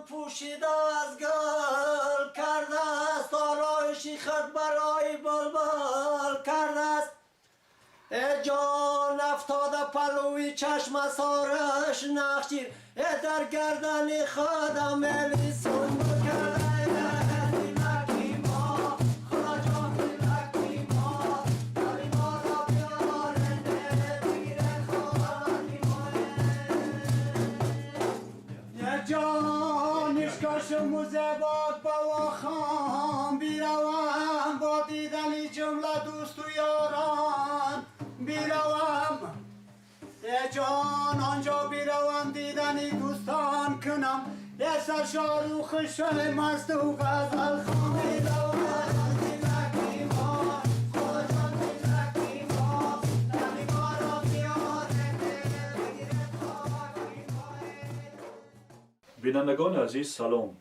پوشیده از گل کرده است، آرایشی خود برای بلبل کرده است. ای جان افتاده پلوی چشم سارش نخجیر، ای در گردن خودم الی سنبل کرده. موزباد با واخان بیروم، با دیدن جمله دوست و یاران بیروم. ای جان آنجا بیروم دیدن دوستان کنم، یه سرشار و خوشم مست و غزل خوان بیروم. بینندگان عزیز سلام.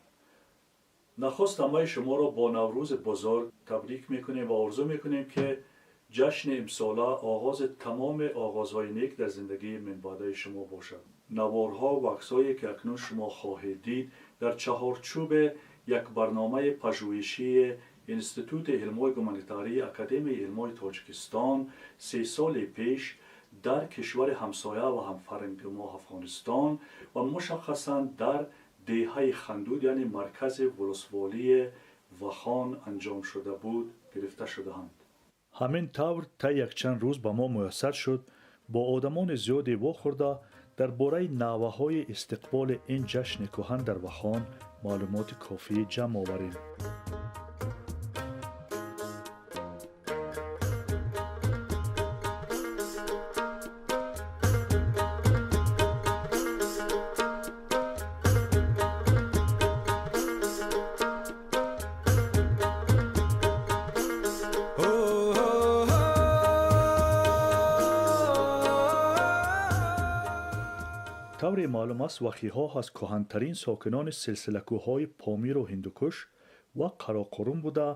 نخست همه شما را با نوروز بزرگ تبریک میکنیم و آرزو میکنیم که جشن امساله آغاز تمام آغازهای نیک در زندگی منبعده شما باشد. نوارها و عکس‌هایی که اکنون شما خواهید دید در چهارچوب یک برنامه پژوهشی انستیتوت علمای گومانیتاری اکادمی علمای تاجیکستان 3 سال پیش در کشور همسایه و همفرهنگ ما افغانستان و مشخصا در دهه خندود یعنی مرکز ولسوالی وخان انجام شده بود گرفته شده‌اند. همین طور تا یک چند روز به ما میسر شد با آدمان زیادی واخورده درباره نوه‌های استقبال این جشن کهن در وخان معلومات کافی جمع آوریم. طور معلوم است وخی‌ها از کهن‌ترین ساکنان سلسله کوه‌های پامیر و هندوکش و قراقرم بوده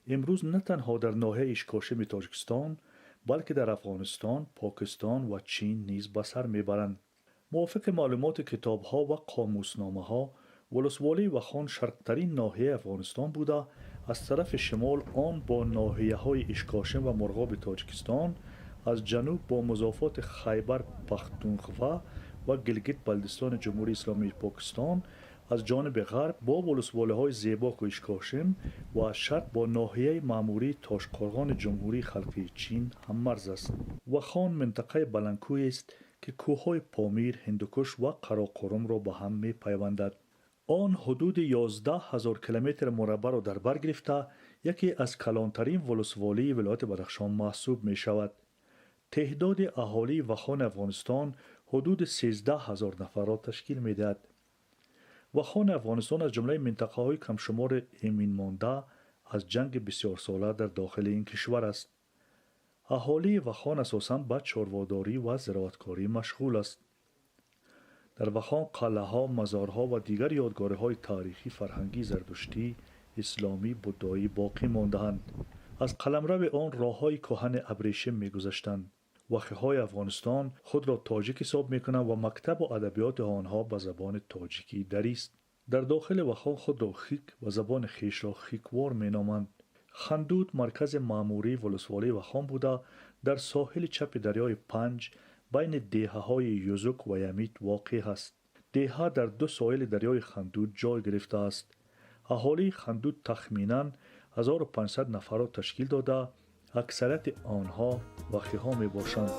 امروز نه تنها در ناحیه اشکاشم تاجیکستان بلکه در افغانستان، پاکستان و چین نیز به سر میبرند. موافق معلومات کتاب‌ها و قاموسنامه‌ها ولسوالی وخان شرق‌ترین ناحیه افغانستان بوده از طرف شمال آن با ناحیه‌های اشکاشم و مرغاب تاجیکستان، از جنوب با مضافات خیبر پختونخوا و گلگت بلدستان جمهوری اسلامی پاکستان، از جانب غرب با ولسوالی‌های زیباک و اشکاشم و از شرق با ناحیه ماموری تاشقرغان جمهوری خلقی چین هم مرز است. وخان منطقه بلندکوهی است که کوه‌های پامیر، هندوکش و قراقرم را به هم می‌پیوندد. آن حدود 11,000 کیلومتر مربع را در بر گرفته یکی از کلانترین ولسوالی ولایت بدخشان محسوب می‌شود. تعداد اهالی وخان افغانستان حدود 13,000 نفر را تشکیل می‌دهد. وخان افغانستان از جمله منطقه‌های کمشمار ایمن مانده از جنگ بسیار ساله در داخل این کشور است. اهالی وخان اساساً به چارواداری و زراعتکاری مشغول است. در وخان قلعه‌ها، مزارها و دیگر یادگارهای تاریخی فرهنگی زرتشتی، اسلامی، بودایی باقی مانده‌اند. از قلمرو آن راه‌های کهن ابریشم می‌گذشتند. وخی‌های افغانستان خود را تاجیک حساب می‌کنند و مکتب و ادبیات آنها به زبان تاجیکی دری است. در داخل وخان خود را خیک و زبان خویش را خیکوار می‌نامند. خندود مرکز ماموری ولسوالی وخان بوده در ساحل چپ دریای پنج بین دهه‌های یوزک و یمیت واقع است. دهه در 2 ساحل دریای خندود جای گرفته است. اهالی خندود تخمیناً 1500 نفر را تشکیل داده اکثریت آنها وخی‌ها می باشند.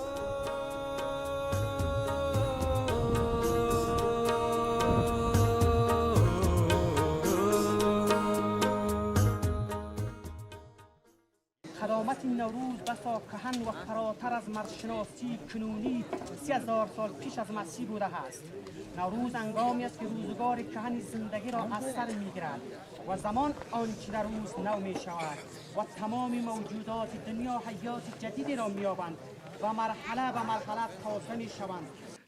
قدامت نوروز بسا کهن و فراتر از مرزشناسی کنونی 30,000 سال پیش از مسیح بوده است. نوروز هنگامی است که روزگار کهن زندگی را از سر میگیرد و زمان آنچه در روز نو می شود و تمام موجودات دنیا حیات جدیدی را می‌یابند و مرحله به مرحله تازه می شوند.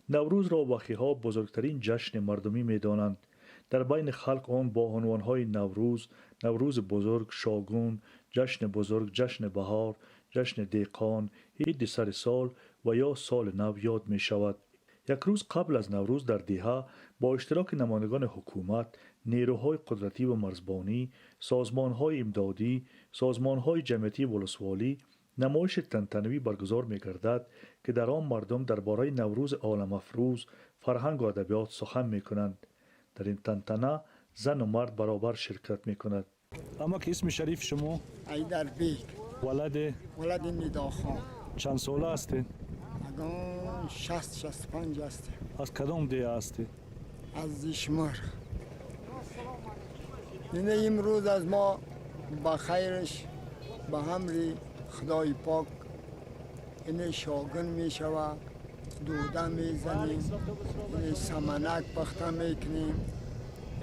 نوروز را وخی‌ها بزرگترین جشن مردمی می دانند. در بین خلق آن با عنوانهای نوروز، نوروز بزرگ، شاگون، جشن بزرگ، جشن بهار، جشن دیقان، عید سر سال و یا سال نو یاد می شود. یک روز قبل از نوروز در دیها با اشتراک نمایندگان حکومت، نیروهای قدرتی و مرزبانی، سازمانهای امدادی، سازمانهای جمعیتی ولسوالی نمایش تنتنوی برگزار می‌گردد که در آن مردم درباره نوروز عالم افروز، فرهنگ و ادبیات سخن می‌کنند. در این تنتنه زن و مرد برابر شرکت می‌کند. اما که اسم شریف شما؟ ایدر بیگ. ولد؟ ولد نداخان. چند ساله هستین؟ اگان 60-65 هستیم. از کدام ده هستی؟ از ایشمر. اینه امروز از ما با خیرش با همری خدای پاک اینه شاگن می شود، دوده می زنیم، اینه سمنک پخته می کنیم،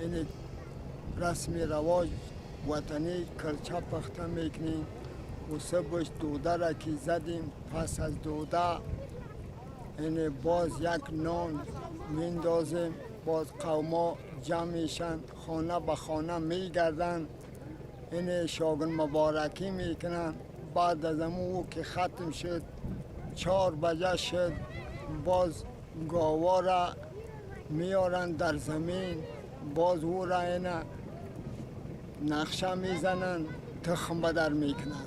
اینه رسم رواج وطنی کرچه پخته می کنیم و صبحش دوده را که زدیم، پس از دوده اینه باز یک نان میندازیم، باز قوما جمع میشن، خانه به خانه میگردن، اینه شاگن مبارکی میکنن. بعد از امو که ختم شد 4 بجه شد، باز گاوا را میارن در زمین، باز او را اینه نقشه میزنن، تخم بدر میکنن.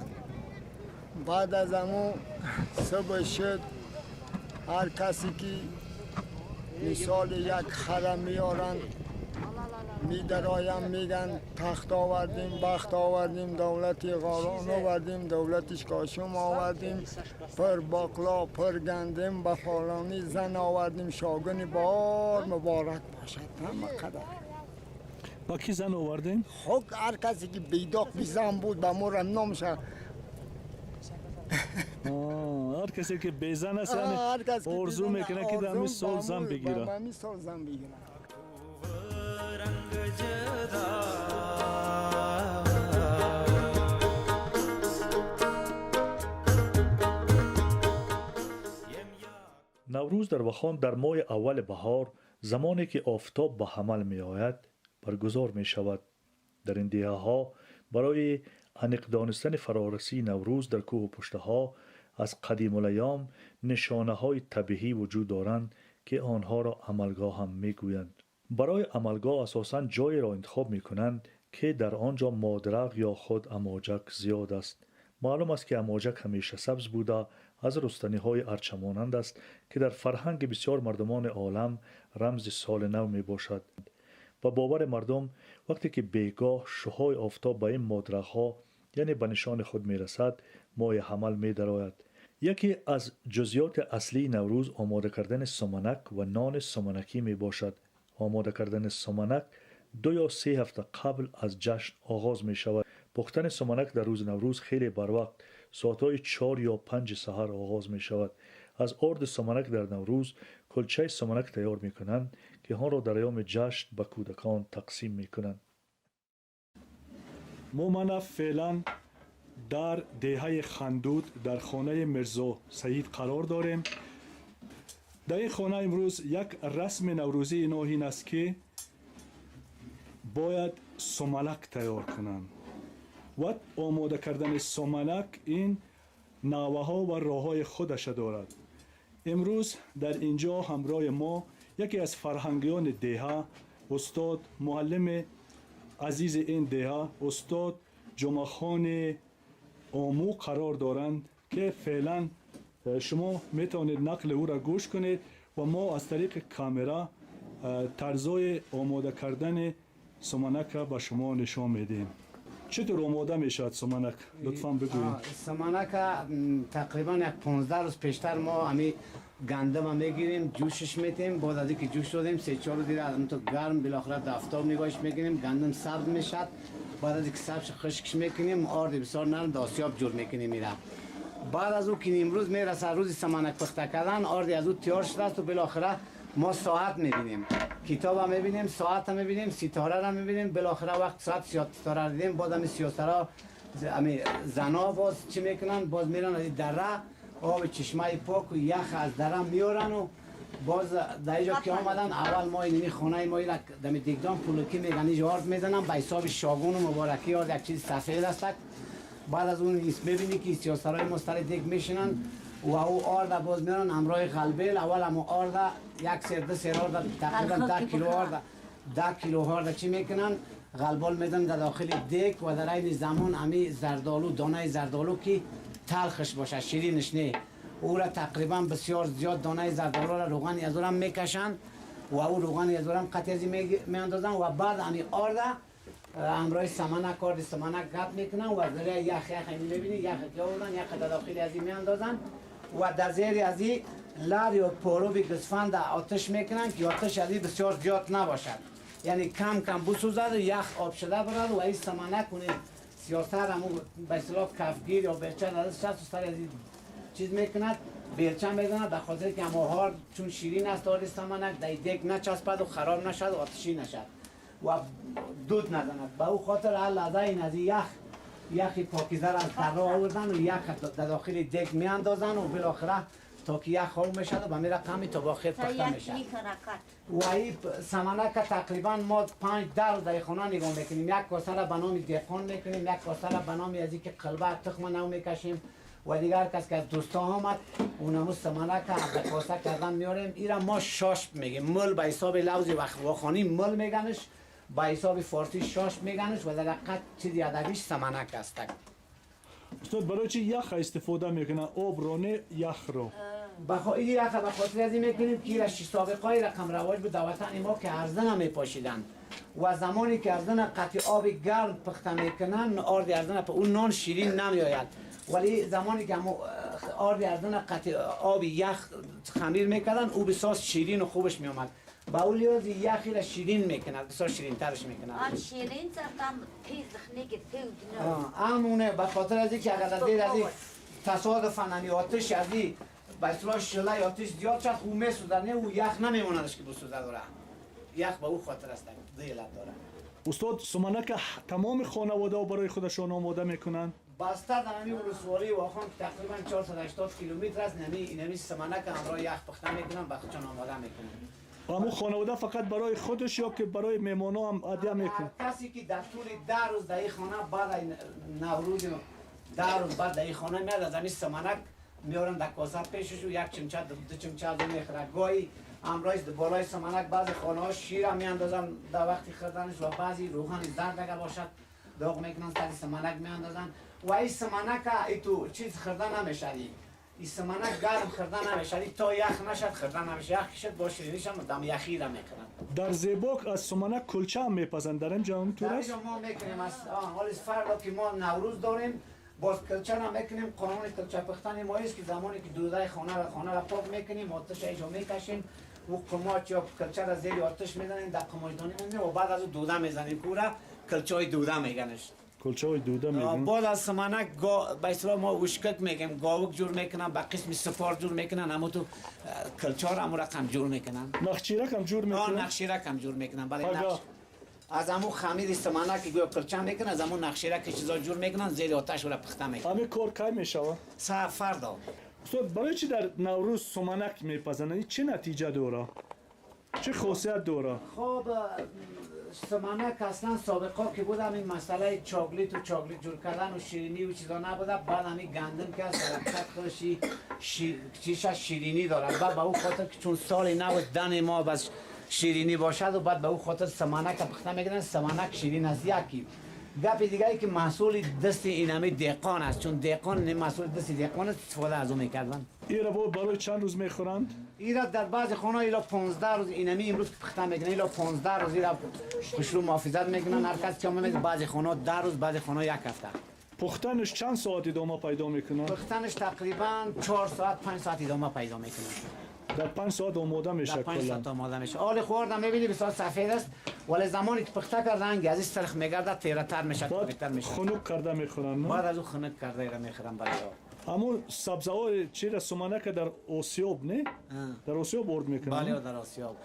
بعد از امو صبح شد، هر کسی که مثال یک خره میارن میدرایم، میگن تخت آوردیم، بخت آوردیم، دولت غاران آوردیم، دولت اشکاشم آوردیم، پر باقلا پر گندم به فلانی زن آوردیم، شاگن بار مبارک باشد. همه قدر با کی زن آوردیم؟ خب هر کسی که بیداق بی زن بود به مورم نامشه. هر کسی که بیزن است یعنی آرزو میکنه که در همین سال زن بگیره. همین سال زن بگیره. نوروز در وخان در ماه اول بهار، زمانی که آفتاب به حمل می آید، برگزار می شود. در این دهه ها برای انق دانستن فرارسی نوروز در کوه و پشته ها از قدیم الایام نشانه های طبیعی وجود دارند که آنها را عملگاه هم می گویند. برای عملگاه اساساً جایی را انتخاب می کنند که در آنجا مادرق یا خود اماجک زیاد است. معلوم است که اماجک همیشه سبز بوده، از رستنی های ارچمانند است که در فرهنگ بسیار مردمان عالم رمز سال نو می باشد. با باور مردم وقتی که بیگاه شعاع آفتاب به این مادرق ها یعنی به نشان خود می رسد، ماه حمل می درآید. یکی از جزئیات اصلی نوروز آماده کردن سمنک و نان سمنکی می باشد. آماده کردن سمنک 2 یا 3 هفته قبل از جشن آغاز می شود. پختن سمنک در روز نوروز خیلی بر وقت ساعتهای 4 یا 5 سحر آغاز می شود. از آرد سمنک در نوروز کلچه سمنک تیار می کنند که آن را در ایام جشن به کودکان تقسیم می کنند. ما فعلا در دهه خندود در خانه میرزا سعید قرار داریم. در این خانه امروز یک رسم نوروزی اینا این است که باید سملک تیار کنند و آماده کردن سملک این نوه ها و راه های خودش دارد. امروز در اینجا همراه ما یکی از فرهنگیان دهه، استاد معلم عزیز این دهه، استاد جمعه آمو قرار دارند که فعلا شما میتونید نقل او را گوش کنید و ما از طریق کامرا طرزای آماده کردن سمنک را به شما نشان میدیم. چطور آماده میشد سمنک؟ لطفاً بگویید. سمنک تقریبا یک 15 روز پیشتر ما همی گندم میگیریم، جوشش میتیم، بعد از اینکه جوش دادیم 3-4 روز دیگه تو گرم بالاخره در آفتاب نگاهش میکنیم، گندم سبز میشد. بعد از اینکه سبز خشکش میکنیم، آرد بسیار نرم در آسیاب جور میکنیم میره. بعد از او که امروز میرسه روز سمنک پخته کردن، آرد از او تیار شده است و بالاخره ما ساعت میبینیم، کتاب هم میبینیم، ساعت هم میبینیم، ستاره را میبینیم. بالاخره وقت ساعت ستاره را دیدیم، بعد همین سیاسترا همین زنا باز چی میکنن، باز میرن از دره آب چشمه پاک و یخ از دره میارن و باز در اینجا که آمدن اول ما اینمی خانه ما را دم دیگدان پولکی میگن، اینجا آرد میزنن به حساب شاگون و مبارکی آرد یک چیز سفید است. بعد از اون میبینی که سیاسترای ما سر دیگ میشینن، و او آرد باز میارن همراه غلبیل. اول هم آرد یک سر دو سر آرد تقریبا 10 کیلو آرد 10 کیلو آرد چی میکنن غلبال میدن در داخل دیگ و در این زمان همی زردالو دانه زردالو که تلخش باشه شیرینش نه او را تقریبا بسیار زیاد دانه زردالو را روغن از او میکشن و او روغن از او قطعی از میاندازن و بعد همی آرد همراه سمنک آرد سمنک گپ میکنن و در یخ یخ میبینی یخ که آوردن یخ در داخل از میاندازن و در زیر از این لر یا پروب گوسفند آتش میکنن که آتش از بسیار زیاد نباشد، یعنی کم کم بسوزد و یخ آب شده برد و این سمنک کنه سیاستر همون به اصطلاح کفگیر یا برچه از شست و سر از چیز میکند بیلچه میزند به خاطر که همه چون شیرین است آرد سمنک در دیگ نچسبد و خراب نشد و آتشی نشد و دود نزند. به او خاطر هر لحظه این از یخ پاکیزه را از دره آوردن و یخ در داخل دیگ میاندازن و بالاخره تا که یخ آب میشد و به می رقمی تا با آخر پخته میشد. و این سمنک تقریبا ما 5-10 روز در خانه نگاه میکنیم. یک کاسه را به نام دهقان میکنیم، یک کاسه را به نام از اینکه قلبه تخم نو میکشیم و دیگر کس که از دوستا آمد اونمو سمنک به کاسه کردن میاریم. ایرا ما شاش میگیم، مل به حساب لوز واخانی مل میگنش، به حساب فارسی شاش میگنش و در حقیقت چیزی ادبیش سمنک است. استاد برای چی یخ استفاده میکنن؟ آب رو نه یخ رو. این یخ به خاطر از این میکنیم که ایرا سابقه رقم رواج بود در وطن ما که ارزن هم میپاشیدن و زمانی که ارزن قطع آب گرم پخته میکنن آرد ارزن اون نان شیرین نمیآید، ولی زمانی که آرد ارزن قطع آب یخ خمیر میکردن او بسیار شیرین و خوبش میآمد. با اون لحاظ یخی را شیرین میکند، بسیار شیرین ترش میکند. آن شیرین سرتم تیز نگه تیز نه. همونه به خاطر از اینکه اگر از دیر از این تصادفاً همی آتش از این به اصطلاح شعله آتش زیاد شد او میسوزد، نه او یخ نمیموندش که بسوزد داره. یخ به او خاطر است دو علت داره. استاد سمنک تمام خانواده برای خودشان آماده میکنن؟ بسته در همی ولسوالی واخان که تقریبا 480 کیلومتر است، نمی سمنک همراه یخ پخته میکنن به خودشان آماده میکنن. اما خانواده فقط برای خودش یا که برای مهمانا هم هدیه میکنه؟ کسی که در طول 10 روز در این خانه بعد نوروز 10 روز بعد در این خانه میاد از همین سمنک میارن در کاسه پیشش و یک چمچه دو چمچه از اون میخوره. گاهی همراه بالای سمنک بعضی خانه ها شیر هم میاندازن در وقتی خوردنش و بعضی روغن زرد اگر باشد داغ میکنن سر سمنک میاندازن و این سمنک ای تو چیز خوردن نمیشه، این سمنک گرم خوردن نمیشه، تا یخ نشد خوردن نمیشه، یخ شد با شیرینیش هم دم یخی را میکنن. در زیباک از سمنک کلچه هم میپزن در اینجا هم طور است؟ در اینجا ما میکنیم از حال فردا که ما نوروز داریم باز کلچه را میکنیم. قانون کلچه پختن ما است که زمانی که دوده خانه را پاک میکنیم آتش اینجا میکشیم و قماچ یا کلچه را زیر آتش میزنیم در قماشدانی میزنیم و بعد از او دوده میزنیم پورا کلچه های دوده میگنش. کلچه های دوده میگن. بعد از سمنک به اصطلاح ما اوشکک میگیم، گاوک جور میکنن، به قسم سفار جور میکنن، همون تو کلچه را همون رقم جور میکنن. نخچیرک هم جور میکنن؟ نخشیرک هم جور میکنن. بله نخش از همون خمیر سمنک که گویا کلچه میکنن از همون نخشیرک که چیزا جور میکنن زیر آتش را پخته میکنن. همه کار کی میشه؟ فردا. استاد برای چی در نوروز سمنک میپزن؟ چه نتیجه داره؟ چه خاصیت داره؟ خب سمنک اصلا سابقا که بود همین مسئله چاکلیت و چاکلیت جور کردن و شیرینی و چیزا نبوده. بعد همین گندم که از حرکت خودش چیش شیرینی داره، بعد به او خاطر که چون سال نو دن ما بس شیرینی باشد و بعد به او خاطر سمنک پخته میکنن. سمنک شیرین است. یکی گپ دیگه که محصول دست اینمی دهقان است، چون دهقان محصول دست دهقان است استفاده از او میکردن. این را برای چند روز میخورند؟ این را در بعض خانه ایلا 15 روز اینمی امروز پخته میکنن، ایلا 15 روز ایرا خوشرو محافظت میکنن. هر کس که میاد بعضی خانه 10 روز، بعضی خانه یک هفته. پختنش چند ساعت ادامه پیدا میکنه؟ پختنش تقریبا 4 ساعت 5 ساعت ادامه پیدا میکنه. در 5 ساعت آماده میشه. در 5 ساعت آماده میشه. آل خوردم میبینی بسیار سفید است، ولی زمانی که پخته کرد رنگ از این سرخ میگرده، تیره تر میشه، تیره میشه. خنک کرده میخورن. بعد از او خنک کرده را میخورن. بله. همون سبزه‌های چی را سمنک در آسیاب نه؟ در آسیاب آرد میکنن. بله در آسیاب.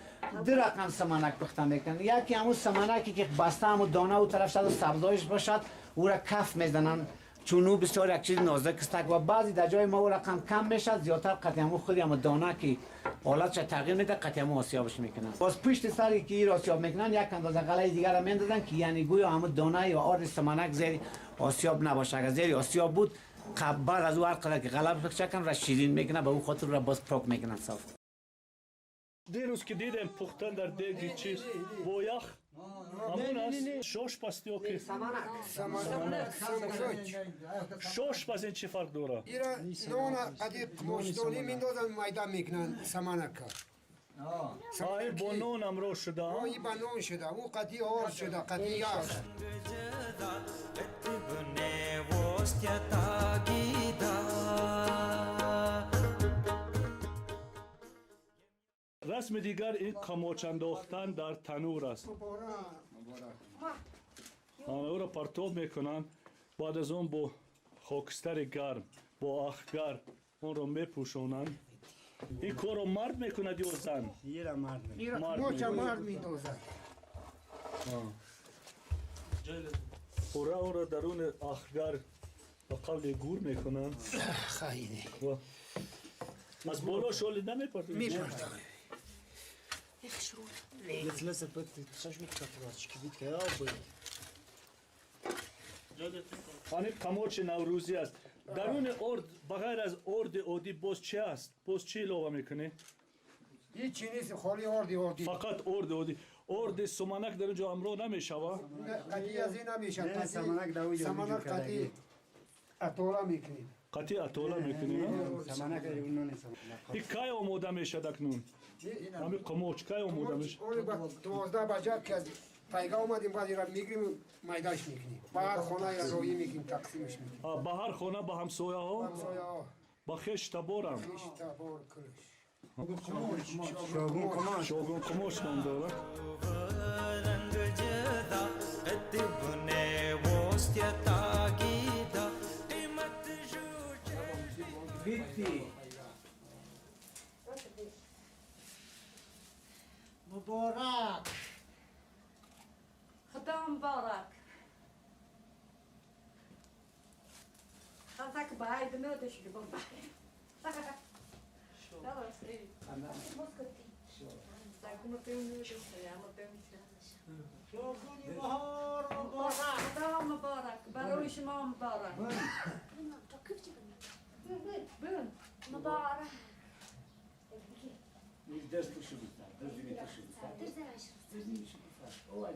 دو رقم سمنک پخته میکنن. یکی همون سمنکی که بسته همون دانه او طرف شد و سبزایش باشد، او را کف میزنن چون او بسیار یک چیز نازک است و بعضی در جای ما او رقم کم میشه، زیادتر قطعی همون خودی همون دانه که حالتش تغییر میده قطعی همون آسیابش میکنن. باز پشت سری که این آسیاب میکنن یک اندازه غله دیگر را میندازن که یعنی گویا همون دانه یا آرد سمنک زیر آسیاب نباشه. اگر زیر آسیاب بود بعد از او هر قدر که غلب بکشکن را شیرین میکنه، به او خاطر را باز پاک میکنن صاف. دیروز که دیدم پختن در دیگ چیز با یخ همون است. شش پس دیو که سمنک. سمنک. شش پس این چه فرق داره؟ ایرا نون قدی قماشدانی میندازن میده میکنن سمنک. آه با نون امرو شده. آه با نون شده، او قدی آر شده، قدی یخ. رسم دیگر این قماچ انداختن در تنور است. او را پرتاب میکنن، بعد از اون با خاکستر گرم با اخگر اون را میپوشونند. این کار را مرد میکند یا زن؟ مرد میکنه. مرد میدوزد. پوره او را درون اخگر به قول گور میکنند. خیلی. از بالا شالی نمیپرد؟ میپرد. آن قماچ نوروزی است. درون ارد بغیر از ارد عادی باز چه است؟ باز چی علاوه میکنی؟ هیچی نیست، خالی ارد عادی. فقط ارد عادی. ارد سمنک در اونجا امرو نمیشوه؟ قدی از این نمیشه. سمنک قدی اتولا میکنیم. قطعی اتولا میکنیم. سمنک اون نیست. این کی آماده میشه اکنون؟ همین قماچ کی آماده میشه؟ 12 بجه که از پیگاه اومدیم بعد را میگیریم میداش میکنیم. به هر خانه را روی میکنیم تقسیمش میکنیم. به هر خانه به همسایه ها؟ همسایه ها. با خویش تبارم. خویش تبار کلش. شاگون قماش. شاگون قماش نام داره. مبارک. خدا مبارک. خذاك بعيد ما تشرب خدا مبارک برای شما مبارک. مبارک. شاگون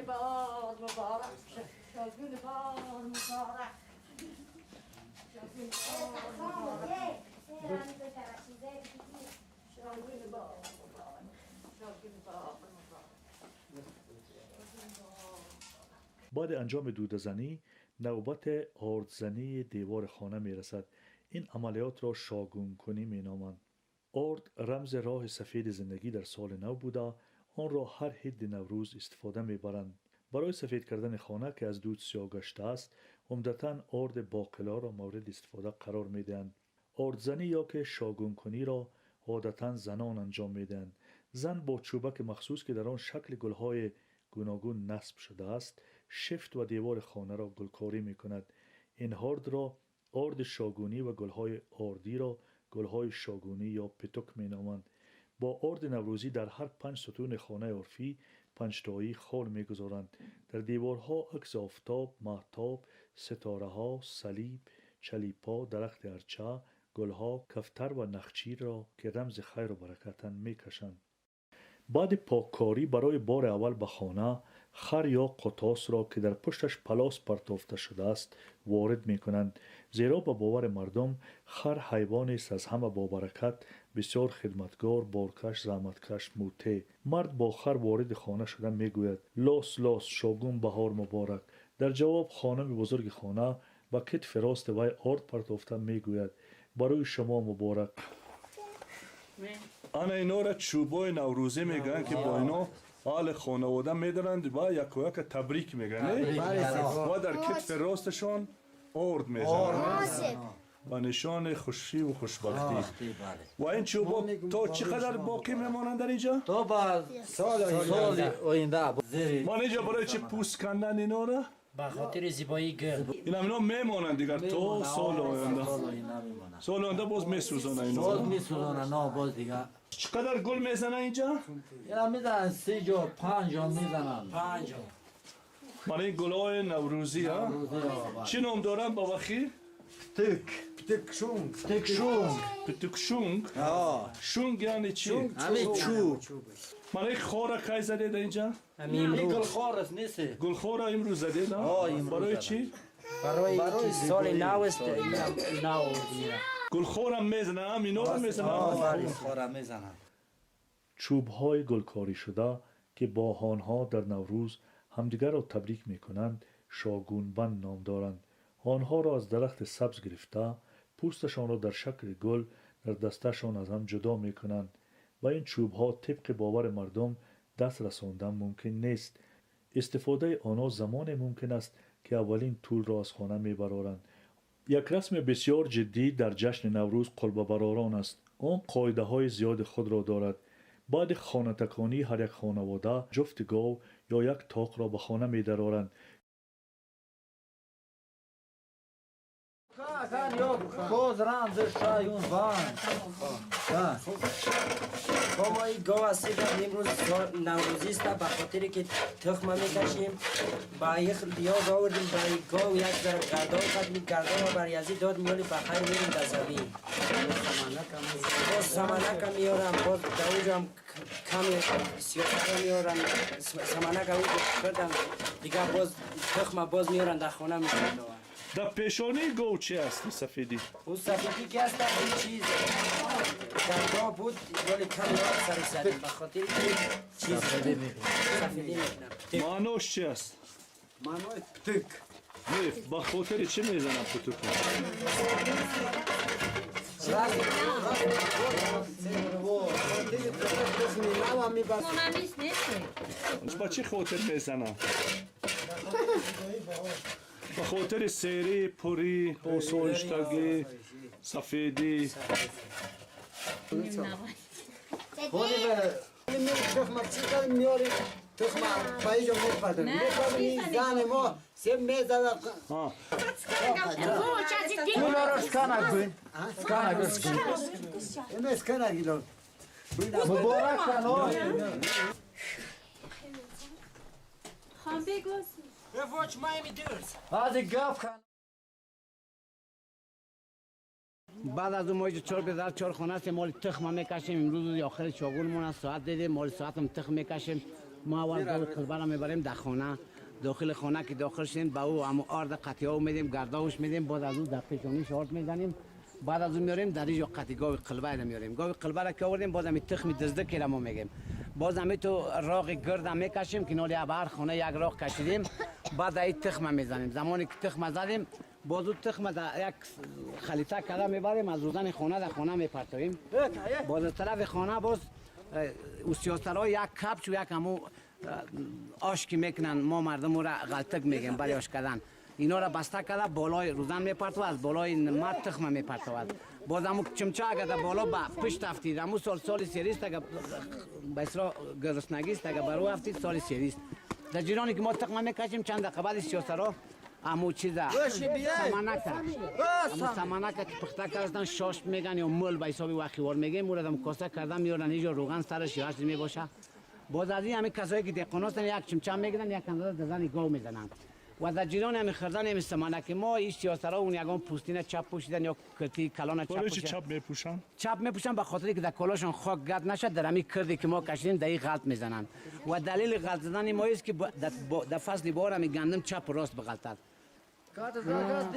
بار مبارک. شاگون بار مبارک. شاگون بار مبارک. شاگون بار مبارک. بعد انجام دودزنی نوبت آردزنی دیوار خانه میرسد. این عملیات را شاگون کنی می نامند. آرد رمز راه سفید زندگی در سال نو بوده، آن را هر عید نوروز استفاده میبرند. برای سفید کردن خانه که از دود سیاه گشته است، عمدتاً آرد باقلا را مورد استفاده قرار میدهند. آردزنی یا که شاگون کنی را عادتاً زنان انجام میدهند. زن با چوبک مخصوص که در آن شکل گلهای گوناگون نصب شده است، شفت و دیوار خانه را گلکاری میکند. این آرد را آرد شاگونی و گلهای آردی را گلهای شاگونی یا پتک مینامند. با آرد نوروزی در هر 5 ستون خانه عرفی 5 تایی خال میگذارند. در دیوارها عکس آفتاب، مهتاب، ستاره ها، صلیب، چلیپا، درخت ارچه، گلها، کفتر و نخچیر را که رمز خیر و برکتند میکشند. بعد پاککاری برای بار اول به خانه خر یا قطاس را که در پشتش پلاس پرتافته شده است وارد می کنند، زیرا به باور مردم خر حیوانی است از همه با برکت، بسیار خدمتگار، بارکش، زحمتکش، موته. مرد با خر وارد خانه شده می گوید لاس لاس شاگون بهار مبارک. در جواب خانم بزرگ خانه با کتف راست وی آرد پرتافته می گوید برای شما مبارک. انا اینا را چوبای نوروزی میگن که با اینا آل خانواده میدارند و یک و یک تبریک میگن و در کتف راستشان آرد میزنند و نشان خوشی و خوشبختی. و این چوبا تا چقدر باقی میمانند در اینجا؟ تا با سال آینده. من اینجا برای چه پوست کندن اینا را؟ به خاطر زیبایی گل. اینا میمانند دیگر تا سال آینده. سال آینده باز میسوزانه اینا. باز میسوزانه نه باز دیگه. چقدر گل میزنه اینجا؟ اینا میزنن 3 جا 5 جا میزنن. 5 جا. من این گلای نوروزی ها چی نام دارن با وخی؟ پتک پتک شونگ پتک شونگ پتک شونگ. شونگ یعنی چی؟ همین چوب. من این خورا کی زده در اینجا؟ این گلخوار است نیست؟ گلخوار امروز زده نه؟ برای چی؟ برای سال نو است. نو گلخوارم میزنم اینا رو میزنم. گلخوارم میزنم. چوب‌های گلکاری شده که با آنها در نوروز همدیگر را تبریک میکنند شاگونبند نام دارند. آنها را از درخت سبز گرفته پوستشان را در شکل گل در دستشان از هم جدا میکنند. و این چوبها طبق باور مردم دست رساندن ممکن نیست. استفاده آنها زمان ممکن است که اولین طول را از خانه میبرارند. یک رسم بسیار جدی در جشن نوروز قلبه براران است. آن قاعده های زیاد خود را دارد. بعد خانه تکانی هر یک خانواده جفت گاو یا یک تاق را به خانه می درارند. با این گاو هستیم امروز نوروزی است، به خاطر که تخم میکشیم با یک پیاز آوردیم با این گاو یک ذره گردان کردیم، گردان بر یزی داد میالی بخیر میریم در زمین. باز سمنک میارم، باز در اونجا هم کمی سیاه میارم، سمنک اونجا کردم دیگه، باز تخم باز میارن در خانه میکنم. در پیشانی گاو چی هست سفیدی؟ اون سفیدی که هست این چیز گردا بود ولی کمی آب سرش زدیم به خاطر که چیز سفیدی میکنم. معناش چی است؟ معنای پتک. نه به خاطر چی میزنم پتک؟ با چه خاطر میزنم؟ به خاطر سیری، پری، آسایشتگی، سفیدی. بعد از اون ما چهار به چهار خانه هستیم، مال تخم میکشیم. امروز آخر شاگونمون است، ساعت دیدیم مال ساعت هم تخم میکشیم. ما اول گاو قلبه را میبریم در خانه، داخل خانه که داخل شدیم با او هم آرد قطعه ها میدیم، گرداوش میدیم، بعد از او در پیشونیش آرد میزنیم. بعد از اون میاریم در اینجا قطعه گاو قلبه را میاریم. گاو قلبه را که آوردیم باز هم تخم دزده که ما میگیم، باز هم تو راغ گرد هم میکشیم که نالی هر خانه یک راغ کشیدیم. بعد این تخم میزنیم. زمانی که تخم زدیم باز اون تخم در یک خلیطه کده میبریم از روزن خانه در خانه میپرتویم. باز از طرف خانه باز اوسیاسترها یک کپچ و یک همو آش که میکنن، ما مردم را غلطک میگیم برای آش کردن، اینا را بسته کرده بالای روزن میپرتو، از بالای مرد تخم میپرتود. باز همو چمچه اگر در بالا به پشت افتید همو سال سال سریست، اگر به اصطلاح گرسنگی است، اگر برو افتید سال سریست. در جیرانی که ما تخم میکشیم چند دقیقه بعد سیاسترها امو چیزا سمنکه، امو سمنکه که پخته کردن شاش میگن یا مل به حساب وخیوار میگیم، او را دم کاسه کردن میارن اینجا روغن سرش یا هرچی میباشه. باز از این همه کسایی که دهقان هستن یک چمچه میگیرن یک اندازه دزن گاو میزنن و در جیران همی خردن همی سمنک ما این سیاسترها اون یگان پوستین چپ پوشیدن یا کرتی کلان چپ پوشیدن. چپ میپوشن؟ چپ میپوشن به خاطر که در کلاشون خاک گرد نشد، در همی کردی که ما کشیدیم در این غلط میزنن. و دلیل غلط زدن ما است که در فصل بهار همی گندم چپ و راست بغلطد.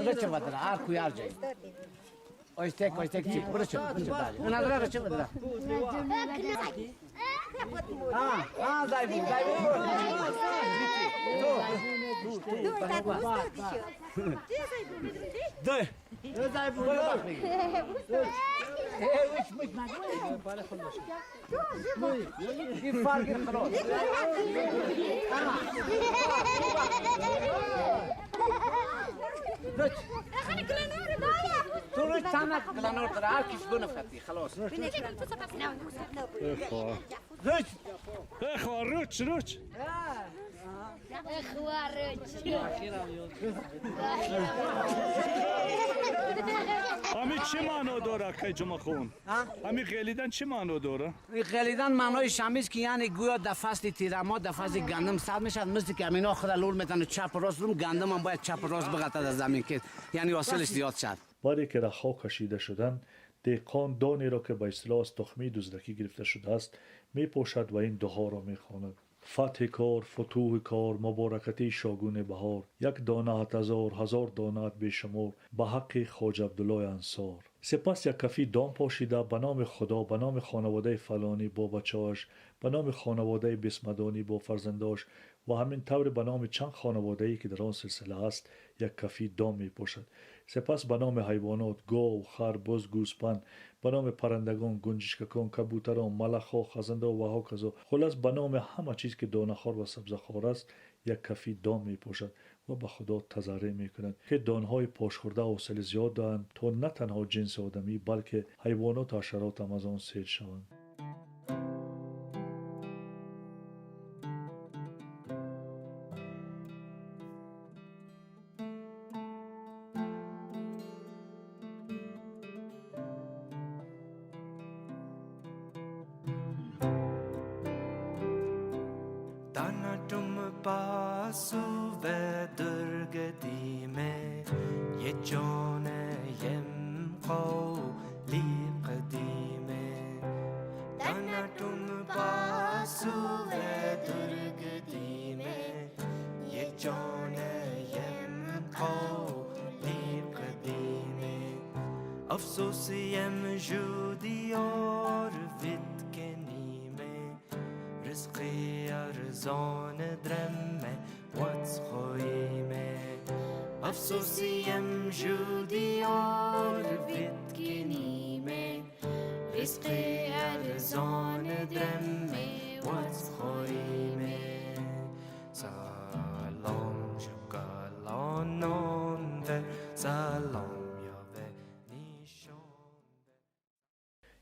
رچه بدره هر کوی هر جای. آیستک آیستک چی برو چه برو چه برو چه بدره. آه زایبو زایبو. ده. زایبو. روچ روچ. امی چه معنا داره که جمعه خون؟ امی غلیدن چه معنا داره؟ غلیدن معنایش همیست که یعنی گویا در فصل تیره ماه در فصل گندم سبز میشد، مثل که امینا خود لول میتن و چپ و راست روم گندم هم باید چپ و راست بغلطد از زمین که یعنی حاصلش زیاد شد. بعد که رخا کشیده شدن، دهقان دانی را که به اصطلاح از تخمی دزدکی گرفته شده است میپوشد و این دعا را میخواند: فتح کار، فتوح کار، مبارکتی شاگون بهار، یک دانه هزار، هزار دانه بیشمار، به حق خواجه عبدالله انصار. سپس یک کفی دام پاشیده به نام خدا، به نام خانواده فلانی با بچه‌اش، به نام خانواده بسمدانی با فرزنداش و همین طور به نام چند خانواده‌ای که در آن سلسله است یک کفی دام میپاشد. سپس به نام حیوانات، گاو، خر، بز، گوسپند، به نام پرندگان، گنجشککان، کبوتران، ملخ‌ها، خزنده و هکذا، خلاص به نام همه چیز که دانه‌خوار و سبزه‌خوار است یک کفی دام میپاشد و به خدا تضرع میکند که دانهای پاش خورده حاصل زیاد دهند تا نه تنها جنس آدمی بلکه حیوانات و حشرات هم از آن سیر شوند.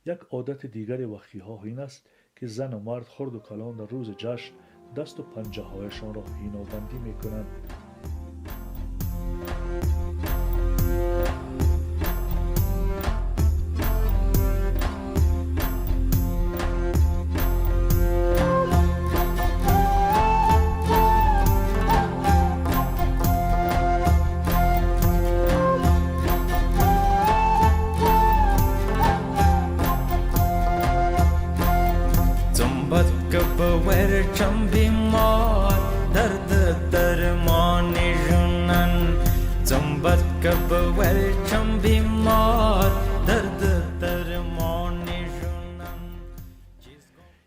یک عادت دیگر وخی‌ها این است که زن و مرد خرد و کلان در روز جشن دست و پنجه هایشان را حینابندی می کنند.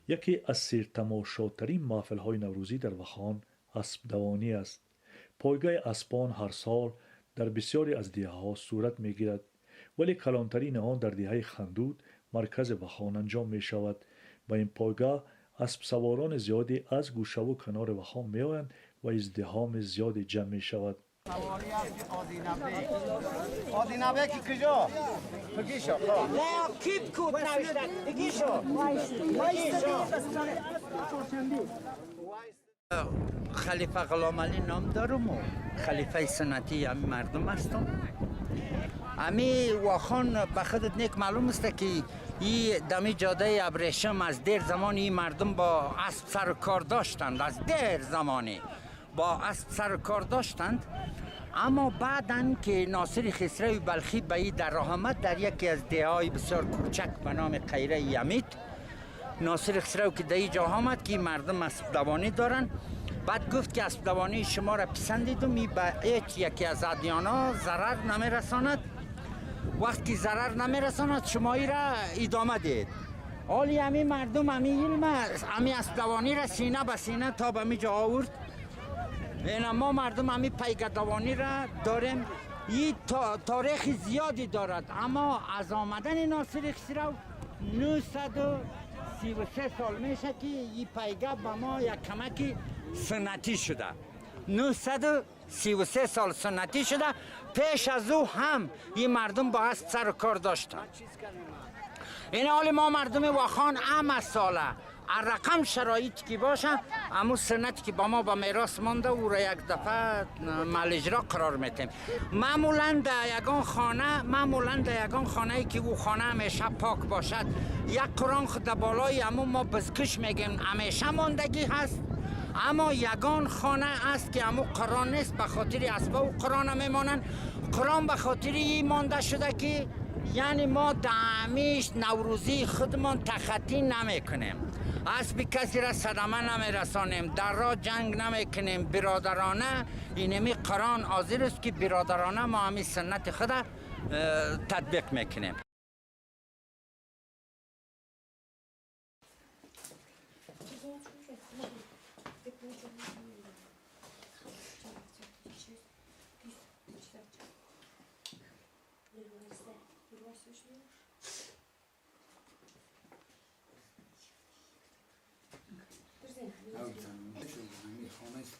یکی از سیرتماشاترین محفل‌های نوروزی در وخان اسب دوانی است. پایگاه اسبان هر سال در بسیاری از دهه‌ها صورت می‌گیرد، ولی کلانترین آن در دهه خندود مرکز وخان انجام می‌شود. با این پایگاه اسب سواران زیادی از گوشه و کنار وخان می‌آیند و ازدحام زیادی جمع می‌شود. خلیفه غلام علی نام دارم و خلیفه سنتی همی مردم هستم. همی واخان به خودت نیک معلوم است که این دمی جاده ابریشم از دیر زمان این مردم با اسب سر و کار داشتند، از دیر زمانی با اسب سر و کار داشتند. اما بعداً که ناصر خسروی بلخی به این در راه آمد، در یکی از دههای بسیار کوچک به نام قیره یمید، ناصر خسرو که در اینجا آمد که مردم اسب دوانی دارن، بعد گفت که اسب دوانی شما را پسندیدم، این به هیچ یکی از ادیانا ضرر نمیرساند، وقتی ضرر نمیرساند شما ای را ادامه دید. حالی همی مردم همی علم همی اسب دوانی را سینه به سینه تا به میجا آورد. اینا ما مردم همی پیگدوانی را داریم. این تاریخ زیادی دارد، اما از آمدن ناصر خسرو 933 سال میشه که این پیگه به ما یک کمکی سنتی شده. 933 سال سنتی شده. پیش از او هم این مردم با اسب سر و کار داشتن. این حال ما مردم واخان هم از ساله هر رقم شرایط که باشه امو سنت که با ما با میراث مانده او را یک دفعه مال اجرا قرار میتیم. معمولا در یگان خانه، معمولا در یگان خانه که او خانه همیشه پاک باشد، یک قرآن خود در بالای امو ما بزکش میگیم همیشه ماندگی هست. اما یگان خانه است که امو قرآن نیست، به خاطر اسباب و قرآن میمانند. قرآن به خاطر این مانده شده که یعنی ما دمیش نوروزی خودمان تخطی نمیکنیم، اسب کسی را صدمه نمیرسانیم، در را جنگ نمیکنیم، برادرانه. اینمی قرآن حاضر است که برادرانه ما همین سنت خود تطبیق میکنیم.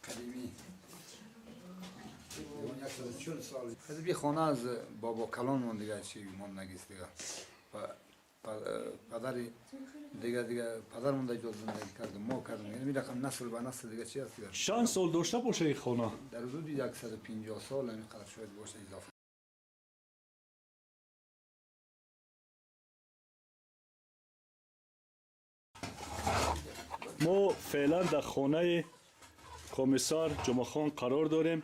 قدیمی 140 سال از بی خانه از بابا کلان من دیگه چی ماندگیست دیگه، پدر دیگه پدر مونده جو زندگی کرد ما کردیم، یعنی رقم نسل به نسل دیگه چی هست دیگه. چند سال داشته باشه این خانه؟ در حدود 150 سال همین قدر شاید باشه اضافه. ما فعلا در خانه کمیسار جمعه خان قرار داریم.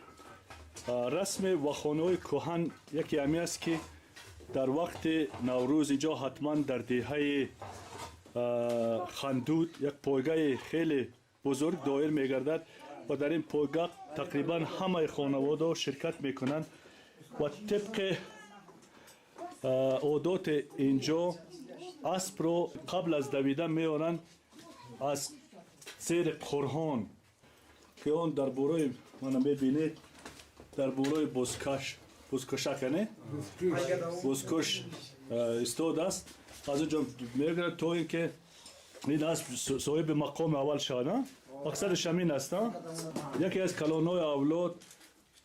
رسم و خانه های کهن یکی همی است که در وقت نوروز اینجا حتما در دهه خندود یک پایگاه خیلی بزرگ دایر میگردد و در این پایگاه تقریبا همه خانواده شرکت میکنند و طبق عادات اینجا اسب رو قبل از دویدن میارن از زیر قرآن که آن در برای من میبینید در برای بزکش، بزکشک نه؟ بزکش استاد است. از اونجا میگیرد تا اینکه این اسب صاحب مقام اول شد. مقصدش همین است. یکی از کلانای اولاد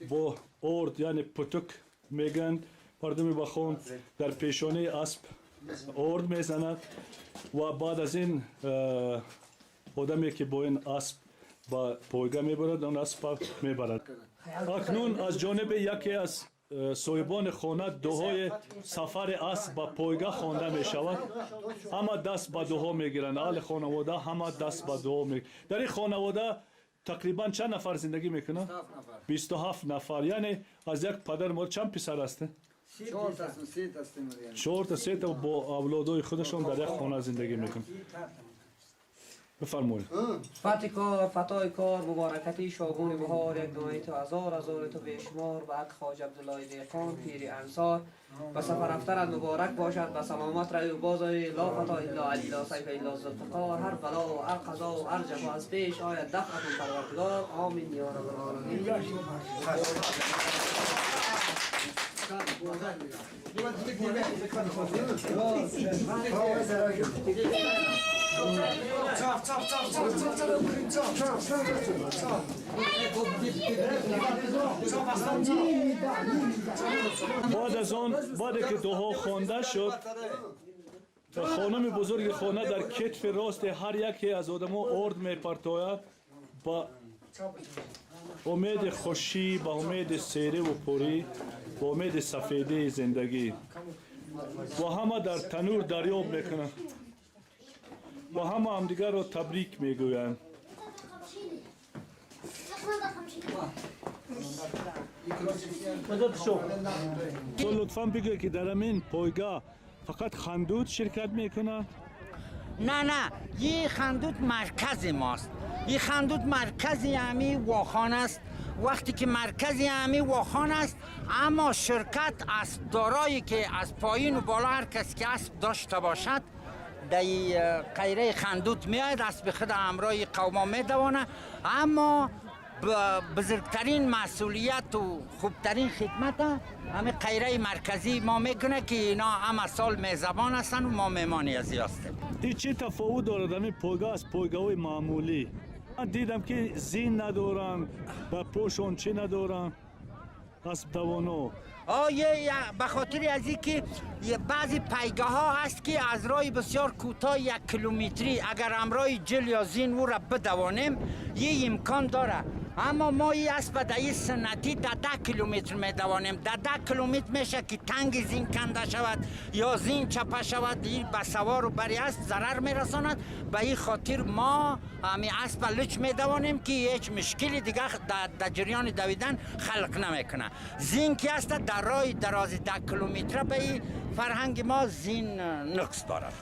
با ارد یعنی پتک میگن مردم بخون در پیشانه اسب ارد میزند و بعد از این آدمی که با این اسب با پایگاه میبرد آن اسب میبرد. اکنون از جانب یکی از صاحبان خانه دعای سفر اسب با پایگاه خوانده می شود. همه دست به دعا میگیرند، اهل خانواده همه دست به دعا میگیرند. در این خانواده تقریبا چند نفر زندگی میکنند؟ 27 نفر. یعنی از یک پدر مادر چند پسر هستند؟ 4 تا 3 تا با اولادای خودشان در یک خانه زندگی میکنند. بفرمایید. فتح کار، فتای کار، مبارکتی شاگون بهار، یک دانه تو هزار هزار تو بیشمار، به حق خواجه عبدالله دهقان پیر انصار، و سفر رفتنت مبارک باشد، و سلامت روی و باز آیی، لا فتا الا علی لا سیف الا ذوالفقار، هر بلا و هر قضا و هر جفا از پیش آید دفعتون پروردگار، آمین یا رب العالمین. بعد از آن، بعد که دعا خوانده شد، خانم بزرگ خانه در کتف راست هر یکی از آدم‌ها ارد میپرتاید با امید خوشی، با امید سیره و پوری، با امید سفیدی زندگی، و همه در تنور دریاب میکنند و همه همدیگر را تبریک میگویند. تو لطفاً بگو که در این پایگاه فقط خندود شرکت میکنه؟ نه نه، یه خندود مرکز ماست. یه خندود مرکزی همی واخان است. وقتی که مرکزی همی واخان است، اما شرکت اسب دارایی که از پایین و بالا هر کس که اسب داشته باشد در قیره خندود میاید، اسب خود همراه قوما میدوانه. اما بزرگترین مسئولیت و خوبترین خدمت همه قیره مرکزی ما میکنه که اینا همه سال میزبان هستن و ما میمانی از هستیم. این چه تفاوت دارد همین پایگاه از پایگاه معمولی؟ من دیدم که زین ندارن و پوشون چی ندارن اسب دوانو. آیه به خاطر از اینکه بعضی پیگه ها هست که از راه بسیار کوتاه 1 کیلومتری اگر همراه جل یا زین او را بدوانیم یه امکان داره، اما ما این اسب در این سنتی در 10 کیلومتر میدوانیم. در 10 کیلومتر میشه که تنگ زین کنده شود یا زین چپه شود، این به سوار و بری اسب ضرر میرساند. به این خاطر ما همی اسب لچ میدوانیم که هیچ مشکلی دیگه در جریان دویدن خلق نمیکنه. زین که است در راه دراز 10 کیلومتر به این فرهنگ ما زین نقص دارد.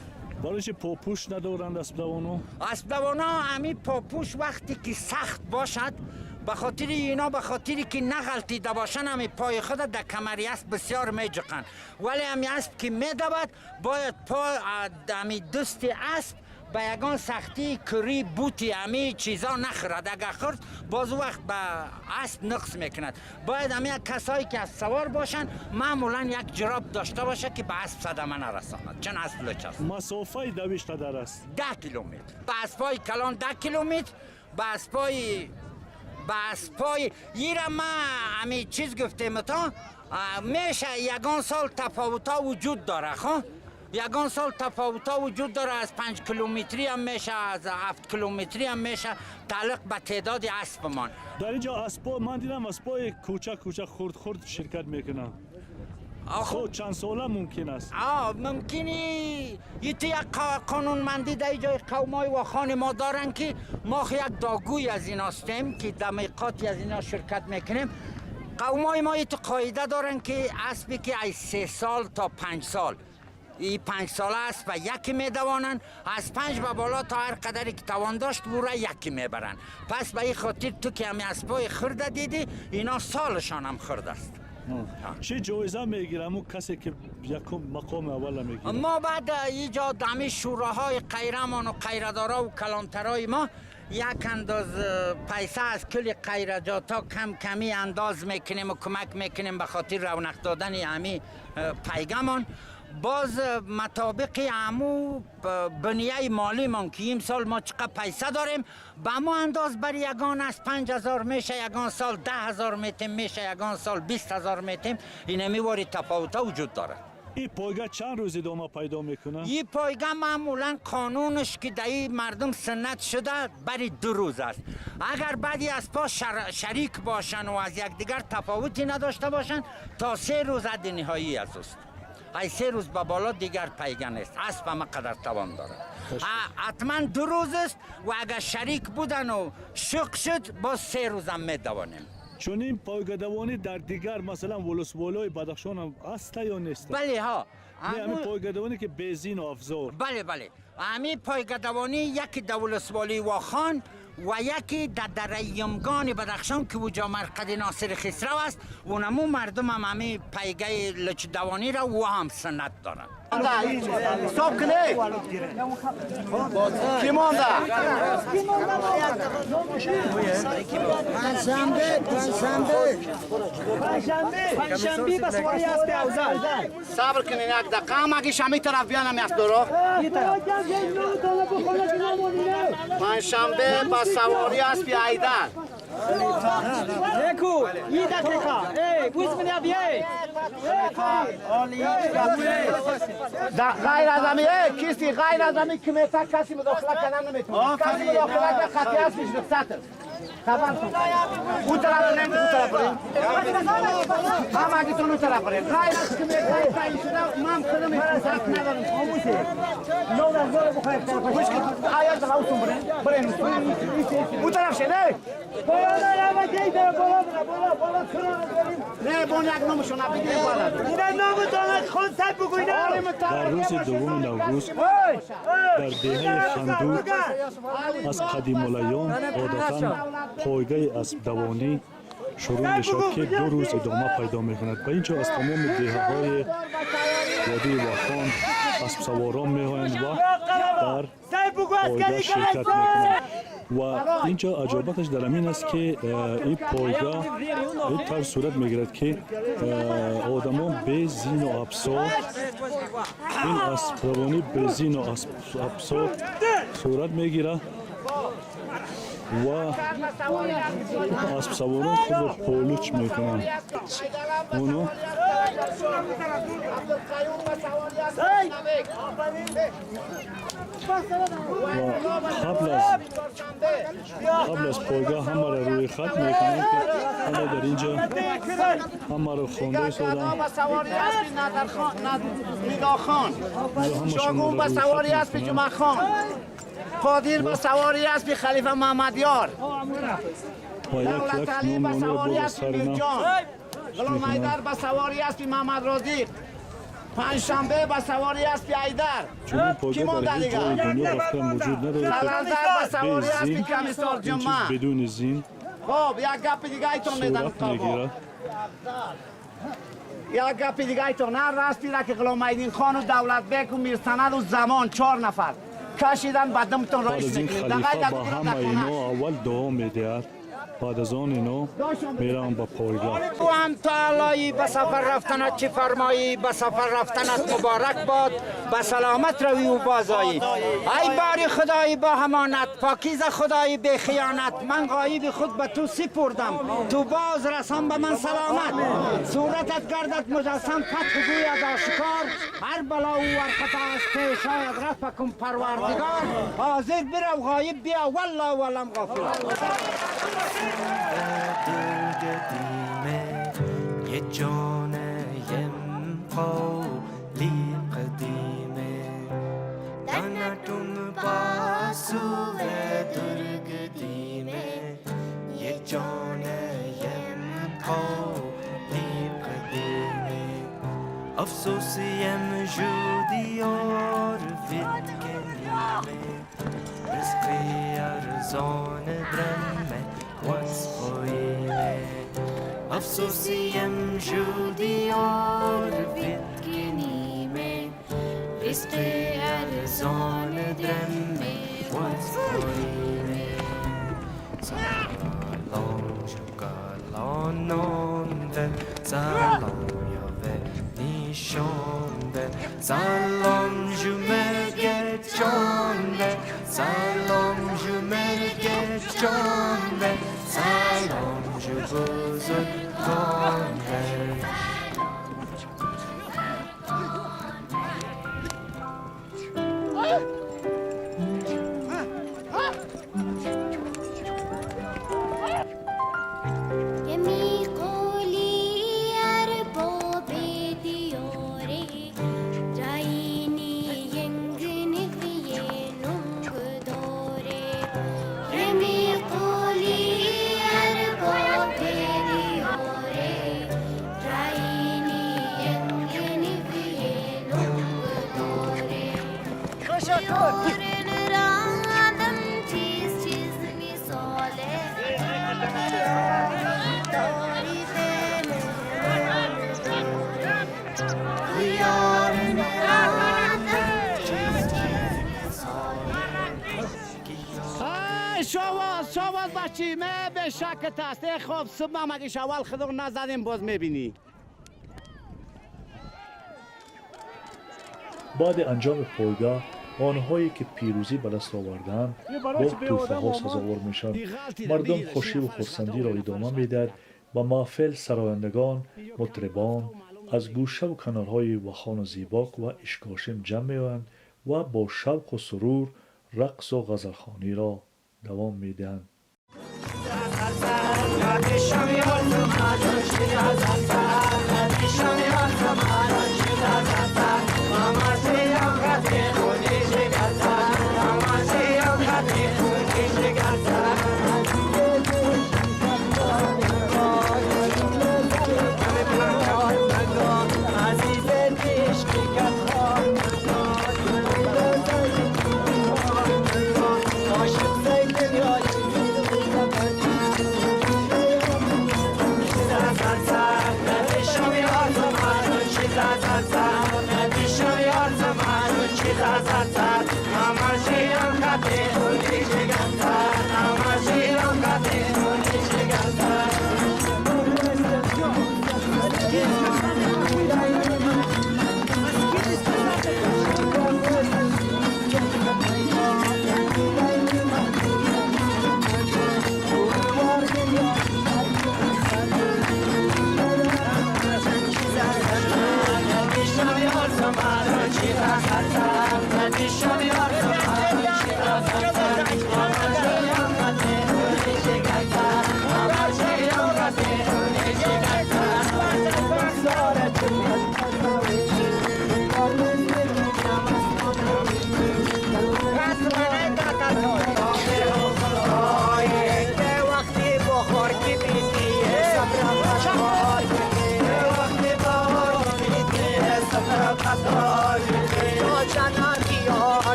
برای چه پاپوش ندارند اسب دوانا؟ اسب دوانا همی پاپوش وقتی که سخت باشد به خاطر اینا، به خاطر که نغلطیده باشن همی پای خود در کمری اسب بسیار میجقن، ولی همی اسب که میدود باید پا همی دست اسب به یگان سختی کری بوتی همی چیزا نخورد. اگر خورد باز وقت به اسب نقص میکند. باید همی کسایی که از سوار باشن معمولا یک جراب داشته باشه که به اسب صدمه نرساند، چون اسب لچ است. مسافه دویش قدر است؟ 10 کیلومتر. به اسبای کلان 10 کیلومتر، به اسبای ایره ما همی چیز گفتیم تا میشه یگان سال تفاوتا وجود داره، خب یگان سال تفاوتا وجود داره، از 5 کیلومتری هم میشه، از 7 کیلومتری هم میشه، تعلق به تعداد اسبمان. در اینجا اسبا من دیدم اسبای کوچک کوچک خرد خرد شرکت میکنن. خب چند ساله ممکن است؟ ممکنی یه یک قانونمندی در جای قومای واخان ما دارن که ما یک داگوی از این هستیم که در میقاتی از اینا شرکت میکنیم. قومای ما یه قاعده دارن که اسبی که از 3 سال تا 5 سال، این 5 ساله است و یکی میدوانن، از 5 به بالا تا هر قدری که توان داشت او را یکی میبرن. پس به این خاطر تو که همی اسبای خرده دیدی اینا سالشان هم خرد است. چه جایزه میگیرم اون کسی که یکم مقام اول میگیره؟ ما بعد اینجا دمی شوراهای قیرمان و قیردارا و کلانترای ما یک انداز پیسه از کل قیرجات ها کم کمی انداز میکنیم و کمک میکنیم به خاطر رونق دادن همی پیگمان. باز مطابق همو بنیه مالی من که این سال ما چقدر پیسه داریم به ما انداز بر یگان از 5000 میشه، یگان سال 10000 میتیم میشه، یگان سال 20000 میتیم. این میواری تفاوت ها وجود داره. این پایگاه چند روز ادامه پیدا میکنه؟ این پایگاه معمولا قانونش که در این مردم سنت شده برای 2 روز است. اگر بعدی از پا شریک باشن و از یکدیگر تفاوتی نداشته باشن تا 3 روز حد نهایی است. ای 3 روز به بالا دیگر پیگه نیست. اسب همه قدر توان داره. حتما 2 روز است و اگر شریک بودن و شق شد باز 3 روز هم میدوانیم. چون این پایگاه دوانی در دیگر مثلا ولسوالای بدخشان هم هست یا نیست؟ بله ها. نه همین پایگاه دوانی که بزین و افزار. بله بله. همین پایگاه دوانی یکی در ولسوالی واخان و یکی در دره یمگان بدخشان که اوجا مرقد ناصر خسرو است، اونمو مردم هم همین پیگه لچ دوانی را و هم سنت دارن. حساب کنه کی مانده؟ پنجشنبه بس واری است اوزال. صبر کنین یک دقیقه، هم اگه شمی طرف بیان هم است درو. پنجشنبه با سواری است بی ایدر. دیکو یه دقیقه ای بوز من بیای. غیر از همی کسی غیر از همی کمیته کسی مداخله کردن نمیتونه. کسی مداخله کرد خطی است میشه رخصت است. خبر کن. اون طرف بریم، اون طرف بریم. هم اگه تو اون طرف بریم. غیر از کمیته تعیین شده من خودم اختصاص ندارم. خاموشه. گوش کن. آیا از هاوسون بریم؟ بریم. اون طرف شه نه. نه بون یک نامشون بگیریم بالا. اینا نامتون خود سب بگوین. در روز دوم نوروز در دهه خندوق از قدیم الایام عادتا پایگاه اسب دوانی شروع می شود که 2 روز ادامه پیدا می کند. و اینجا از تمام دهه های وادی واخان اسب سواران می آیند و در پایگاه شرکت می کنند. و اینجا عجابتش در همین است که این پایگاه این طور صورت میگیرد که آدمان به زین و ابسار، این اسب دوانی به زین و ابسار صورت میگیرد و اسب سواران خود را پالوچ میکنند. اونو و قبل از پایگاه همه را روی خط میکنند که حالا در اینجا همه را خوانده ایستادند. با سواری اسب نظر خان نگاه خان، شاگون با سواری اسب جمعه خان، قادر با سواری اسب خلیفه محمد یار، و یک دولت یک علی نام با آنها را سواری باز از اسب سر نو میرجان، غلام حیدر با سواری اسب محمد رازق، پنجشنبه با سواری اسب حیدر. چنین کی پایگاه مانده در هیچ دیگه؟ جای دنیا رفته وجود نداره قلندر با که سواری به اسب زین کمیسار این چیز جمعه. بدون زین خب یک گپ دیگه ایتون میزنم صورت میگیرد. یک گپ دیگه ایتون، هر راستی را که غلام ایدین خان و دولت بیک و میرسند و زمان 4 نفر کشیدن به دمتون بعد رایش از این میکنید. خلیفه با همه اینا اول دعا میدهد، بعد از آن اینا میرن به پایگاه. تو هم تعالایی به سفر رفتنت چی فرمایی؟ به سفر رفتنت مبارک باد، به سلامت روی و بازایی. ای باری خدایی با همانت، پاکیز خدایی بی خیانت، من غایب خود به تو سپردم، تو باز رسان به من سلامت. صورتت گردد مجسم فتح گوید آشکار، هر بلا و ورخطا از پیش آید رفع کن پروردگار. حاضر برو غایب بیا والله ولم غافل. یه جانه قولی قدیمه دنتم پاسو درگ دیمه یه جانه قولی قدیمه افسوس یم جودیار وید کنیمه رزقی ارزان درمه واسخویمه افسوسیم جودیار ویتکنیمه رزقی ارزان درمه واسخویمه سلام شکلانانده سلام یاوه نیشانده سلام جمرگه چانده سلام جمرگه چانده سلام جو بزرگانده. یمی قولی ارباب دیاره رایینی ینگ نویه نونگ داره. یمی قولی ارباب دیاره رایینی ینگ نویه نونگ داره. یورن رادم چیز چیز میساله شواز شواز بچی من به شکت است. خب صبح هم اگه شوال خود رو نزدیم باز میبینی. بعد انجام پایگاه آنهایی که پیروزی به دست آوردند با توفه ها سزاوار میشوند. مردم خوشی و خرسندی را ادامه میدهد و محفل سرایندگان، مطربان از گوشه و کنارهای وخان و زیباک و اشکاشم جمع میآیند و با شوق و سرور رقص و غزلخوانی را دوام میدهند.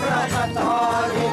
قطاری.